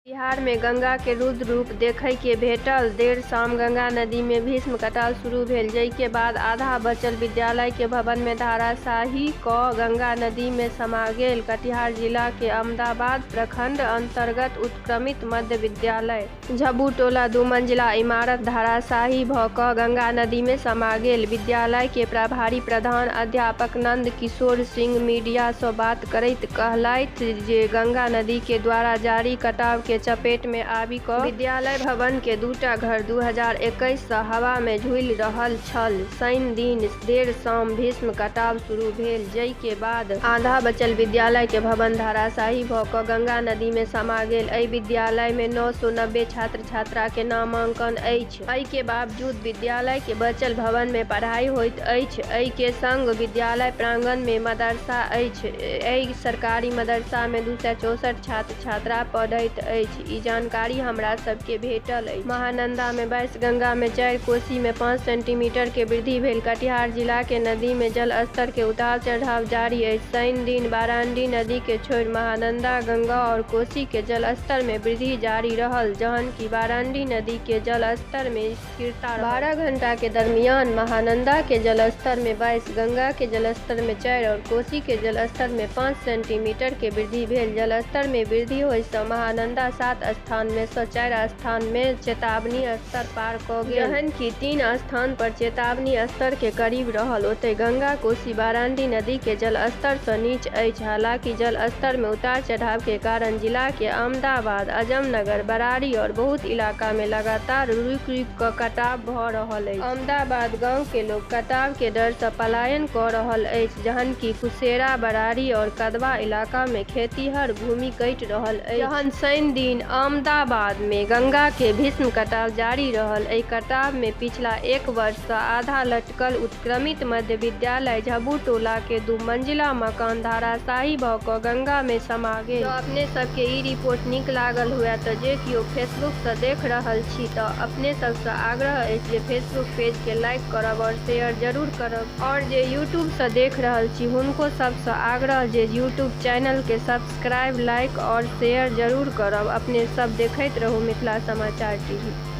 बिहार मे गंगा के रुद्र रूप देखय के भेटल। देर शाम गंगा नदी मे भीषण कटाव शुरू भेल, जइ के बाद आधा बचल विद्यालय के भवन मे धराशायी क गंगा नदी मे समा गेल। कटिहार जिला के अमदाबाद प्रखंड अंतर्गत उत्क्रमित मध्य विद्यालय झब्बू टोला दू मंजिला इमारत धराशायी भ क गंगा नदी मे समा गेल। विद्यालय के प्रभारी प्रधान अध्यापक नंद किशोर सिंह मीडिया सं बात करैत कहलैथ जे, गंगा नदी के द्वारा जारी कटाव के चपेट मे आबि क विद्यालय भवन के दूटा घर 2021 स हवा मे झूलि रहल छल। शनिदिन देर शाम भीषण कटाव शुरू भेल, जइ के बाद आधा बचल विद्यालय के भवन धराशायी भ क गंगा नदी मे समा गेल। अइ विद्यालय मे 990 छात्र-छात्रा के नामांकन अछि। अइ के बावजूद विद्यालय के बचल भवन मे पढ़ाई होइत अछि। अइ के संग विद्यालय प्रांगण मे मदरसा अछि। अइ सरकारी मदरसा मे 264 छात्र-छात्रा पढ़ैत अछि। ई जानकारी हमरा सब के भेटल अछि। महानंदा मे 22, गंगा मे 4, कोसी मे 5 सेंटीमीटर के वृद्धि भेल। कटिहार जिला के नदी मे जलस्तर के उतार-चढ़ाव जारी अछि। शनिदिन बारांडी नदी के छोड़ि महानंदा, गंगा आओर कोसी के जलस्तर मे वृद्धि जारी रहल, जहन कि बारांडी नदी के जलस्तर मे स्थिरता रहल। 12 घंटा के दरमियान महानंदा के जलस्तर मे 22, गंगा के जलस्तर मे 4 आओर कोसी के जलस्तर मे 5 सेंटीमीटर के वृद्धि भेल। जलस्तर मे वृद्धि होय सं महानंदा 7 स्थान मे सं 4 स्थान मे चेतावनी स्तर पार क गेल, जहन कि 3 स्थान पर चेतावनी स्तर के करीब रहल। ओतहि गंगा, कोसी, बारांडी नदी के जलस्तर सं नीच अछि। हालांकि जलस्तर मे उतार-चढ़ाव के कारण जिला के अमदाबाद, आजमनगर, बरारी आओर बहुत इलाका मे लगातार रुकि-रुकि क कटाव भ रहल अछि। अमदाबाद गांव के लोक कटाव के डर सं पलायन क रहल अछि, जहन कि कुसेड़ा, बरारी आओर कदवा इलाका मे खेतिहर भूमि कटि रहल अछि। जहन शनिदिन अमदाबाद मे गंगा के भीषण कटाव जारी रहल। एहि कटाव मे पिछला एक वर्ष सं आधा लटकल उत्क्रमित मध्य विद्यालय झब्बू टोला के दू मंजिला मकान धराशायी भ क गंगा मे समा गेल। जँ अपने सब के ई रिपोर्ट नीक लागल हुए त जे कियो फेसबुक स देख रहल छी त अपने सब स आग्रह अछि जे फेसबुक पेज के लाइक करब और शेयर जरूर करब और जे यूट्यूब स देख रहल छी हुनको सब स आग्रह जे यूट्यूब चैनल के सब्सक्राइब, लाइक और शेयर जरूर करब। अपने सब देखैत रहू मिथिला समाचार टीवी।